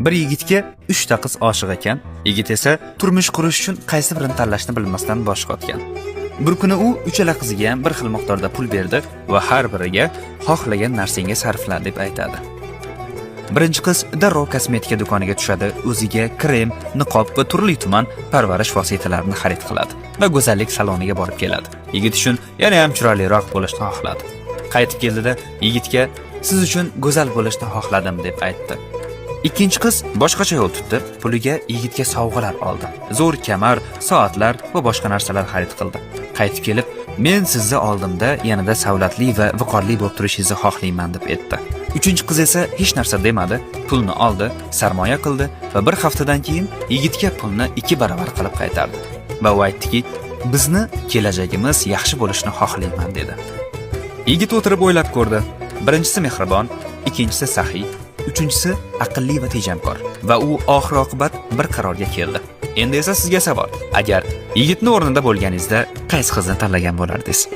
Bir yigitga 3 ta qiz oshiq ekan. Yigit esa turmush qurish uchun qaysi birini tanlashni bilmasdan bosh qotgan. Bir kuni u uchala qiziga ham bir xil miqdorda pul berdi va har biriga xohlagan narsangga sarfla deb aytadi. Birinchi qiz darrov kosmetika do'koniga tushadi, o'ziga krem, niqob va turli tuman parvarish vositalarini xarid qiladi va go'zallik saloniga borib keladi. Yigit uchun yana ham chiroyliroq bo'lishni xohladi. Qaytib keldida yigitga siz uchun go'zal bo'lishni xohladim deb aytdi. Ikkinchi qiz boshqacha yo'l tutdi. Puliga yigitga sovg'alar oldi. Zo'r kamar, soatlar va boshqa narsalar xarid qildi. Qaytib kelib, men sizni oldimda yanada savlatli va viqorli bo'lib turishingizni xohlayman deb aytdi. Uchinchi qiz esa hech narsa demadi, pulni oldi, sarmoya qildi va bir haftadan keyin yigitga pulni 2 baravar qilib qaytardi. Va u aytdiki, bizni kelajagimiz yaxshi bo'lishini xohlayman dedi. Yigit o'tirib o'ylab ko'rdi. Birinchisi mehribon, ikkinchisi saxiy, uchinchisi aqlli va tejamkor va u oxir oqibat bir qarorga keldi. Endi esa sizga savol. Agar yigitni o'rnida bo'lganingizda qaysi qizni tanlagan bo'lardingiz?